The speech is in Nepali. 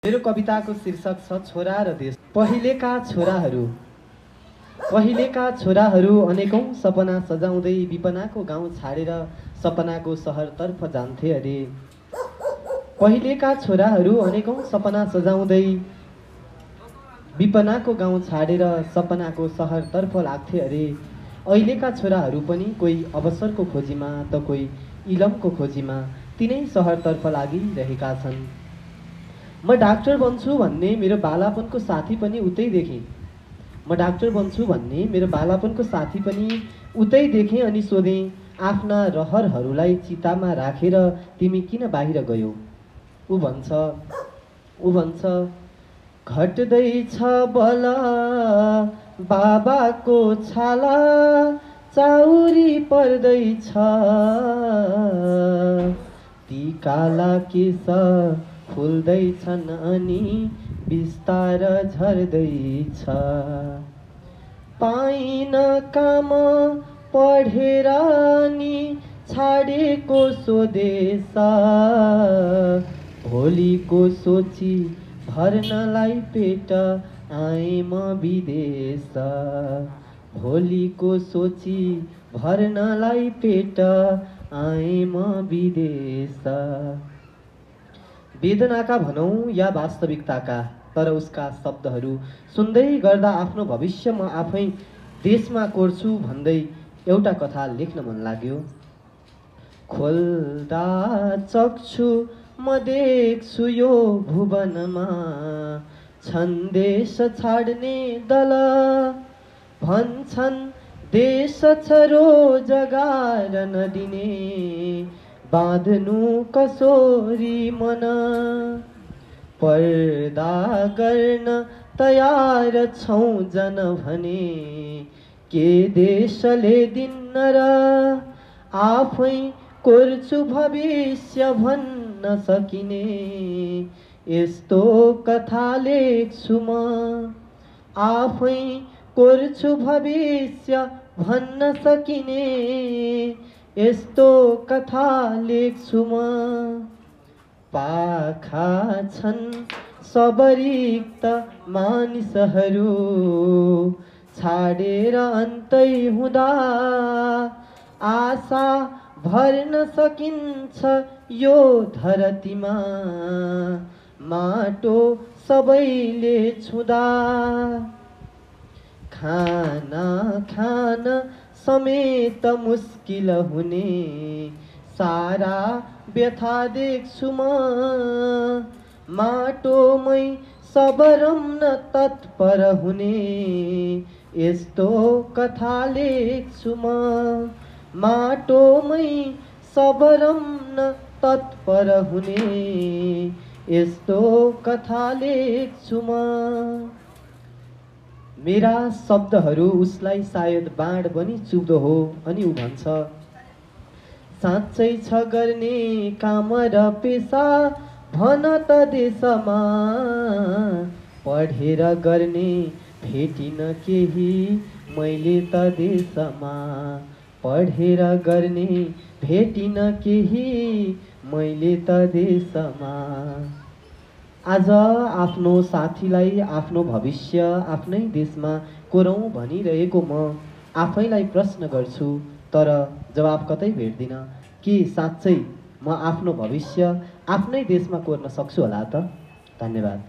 मेरो कविताको शीर्षक छ छोरा र देश। पहिलेका छोराहरू अनेकौं सपना सजाउँदै विपनाको गाउँ छाडेर सपनाको सहरतर्फ जान्थे अरे। पहिलेका छोराहरू अनेकौं सपना सजाउँदै विपनाको गाउँ छाडेर सपनाको सहरतर्फ लाग्थे अरे। अहिलेका छोराहरू पनि कोही अवसरको खोजीमा त कोही इलमको खोजीमा तिनै सहरतर्फ लागिरहेका छन्। म डाक्टर बन्छु भन्ने मेरो बालापनको साथी पनि उतै देखेँ। उतै देखेँ अनि सोधेँ, आफ्ना रहरहरूलाई चितामा राखेर तिमी किन बाहिर गयौ? ऊ भन्छ घट्दैछ बल बाबाको छाला चाउरी पर्दैछ, ती काला केस फुल्दैछन् अनि बिस्तार झर्दैछ। पाइन काम पढेर नि छाडेको स्वदेश, भोलिको सोची भर्नलाई पेट आए म विदेश। भोलिको सोची भर्नलाई पेट आए म विदेश। वेदनाका भनौं या वास्तविकताका, तर उसका शब्दहरू सुन्दै गर्दा आफ्नो भविष्य म आफै देशमा कोर्छु भन्दै एउटा कथा लेख्न मन लाग्यो। खोल्दा चक्षु म देख्छु यो भुवनमा, छन् देश छाड्ने दल, भन्छन् देश छ रोजगार नदिने, बाँध्नु कसोरी मन। पर्दा गर्न तयार छौं जन भने, के देशले दिन्न र आफै कोर्छु भविष्य भन्न सकिने, यस्तो कथा लेख्छु म। आफै कोर्छु भविष्य भन्न सकिने, यस्तो कथा लेख्छु म। पाखा छन् सबरिक्त मानिसहरू, छाडेर अन्तै हुँदा आशा भर्न सकिन्छ यो धरतीमा, माटो सबैले छुँदा। खाना खान समेत मुस्किल हुने सारा व्यथा देख्छु म, माटोमै सब रम्न तत्पर हुने यस्तो कथा लेख्छु म। माटोमै सब रम्न तत्पर हुने यस्तो कथा लेख्छु म। मेरा शब्दहरू उसलाई सायद बाण बनी चुब्दो हो अनि ऊ भन्छ, साँच्चै छ गर्ने काम र पेशा भन त देशमा, पढेर गर्ने भेटिन केही मैले त देशमा, पढेर गर्ने भेटिन केही मैले त देशमा। आज आफ्नो साथीलाई आफ्नो भविष्य आफ्नै देशमा कोरौँ भनिरहेको म आफैलाई प्रश्न गर्छु, तर जवाब कतै भेट्दिन। के साँच्चै म आफ्नो भविष्य आफ्नै देशमा कोर्न सक्छु होला त? धन्यवाद।